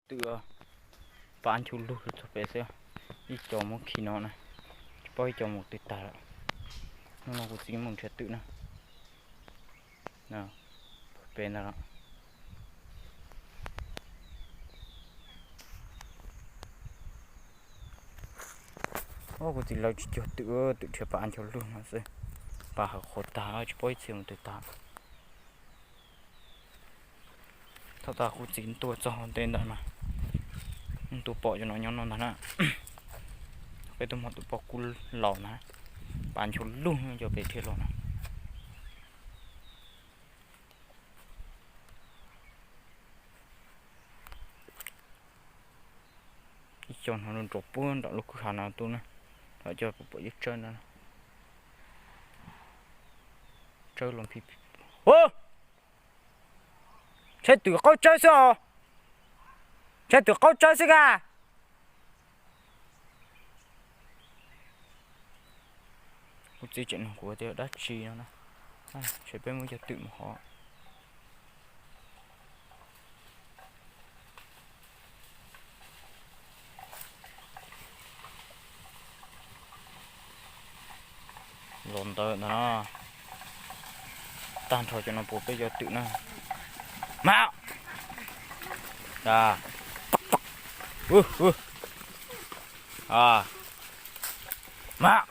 Twm, pab nchuav lug txog pem xwb, ib co muab khi no na, tsis paub ib co mus twg tag lawm. Hnub no kuv txiv mus nrhiav twm na. Pem ntawd los. Ua kuv txiv lawv tsis cuag twm, twm nrhiav pab nchuav lug no xwb, pab hawv qhuav tag tsis paub ib txhia mus twg tag. Thaum tas kuv txiv ntua txog nte ntawd mas ntuas pom cov no nyob no ntag na. Peb tuaj hmo twm poj kub laus na, pab nchuav lug cov pem dhia los na. Ib co no nrov puag nram lub kwj ha no tuaj na, lawv coj pom ib tsawb ntawd. Tsawb los phi, hu, tshaib twm qaub tsawb xwb os, tshaib twm qaub tsawb xwb ka. Kuv txiv tseem nug kuv tias dab tsi no na, ntshe peb muab cov twm mus hov. Los ntawd ntag no, tag nrho cov no puas peb cov twm na. Mas, mas,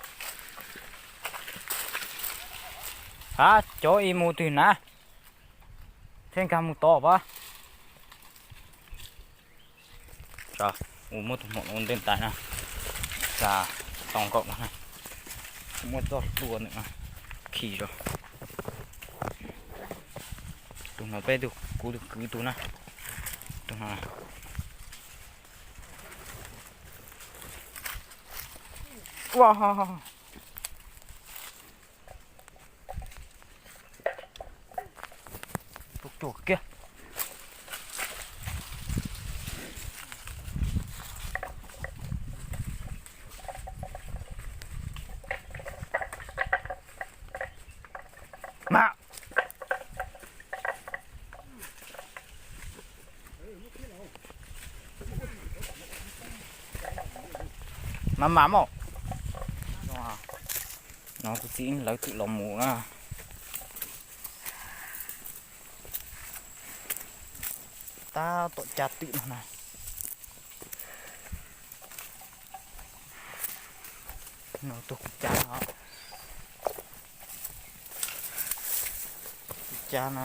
cov ib mus twg na, thiaj nkag mus tod pab. Ua muab tus hmoov ua ntej ntais na, tau nkaum no, muab txoj hlua ntawm no khi zog. Tus no peb tus, kuv tus kwv tus na, tus no. Ua, tuaj kiag. Mas, mas mas mog. No kuv txiv lawv twm los mus na. Tab tom cab twm no na. No tus kuv cab no, kuv cab no,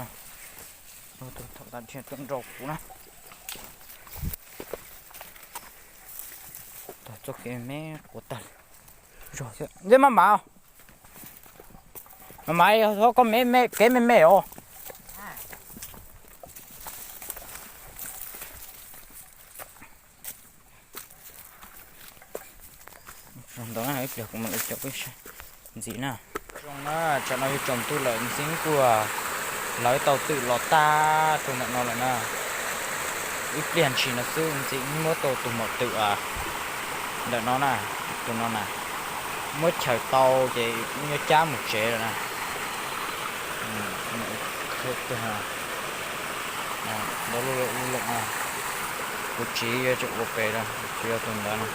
tus thaum tas dhia tuaj nrau kuv na. Txoj kev me quav tag zog thiab. Ntsej maj mam, mas mas yog koj me me kev me me os. Ntawd ib pliag kuv mam li caum peb saib ntxiv na. Zoo na, tsam no yog tsaus ntuj lawm, ntxim kuj lawv tau twm los tag rau ntawm no lawm na. Ib pliag ntshis no xwb ntxim muab tau tus maum twm ntawm no na, tus no na, muab chaws tau ces yuav cab mus tsev lawm na. Ntau lub lub loom, kuv tsis yog tseem ua pem lawm, tsis yog tus ntawd na.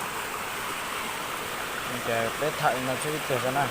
Ces peb tham li no xwb ib pliag xwb na.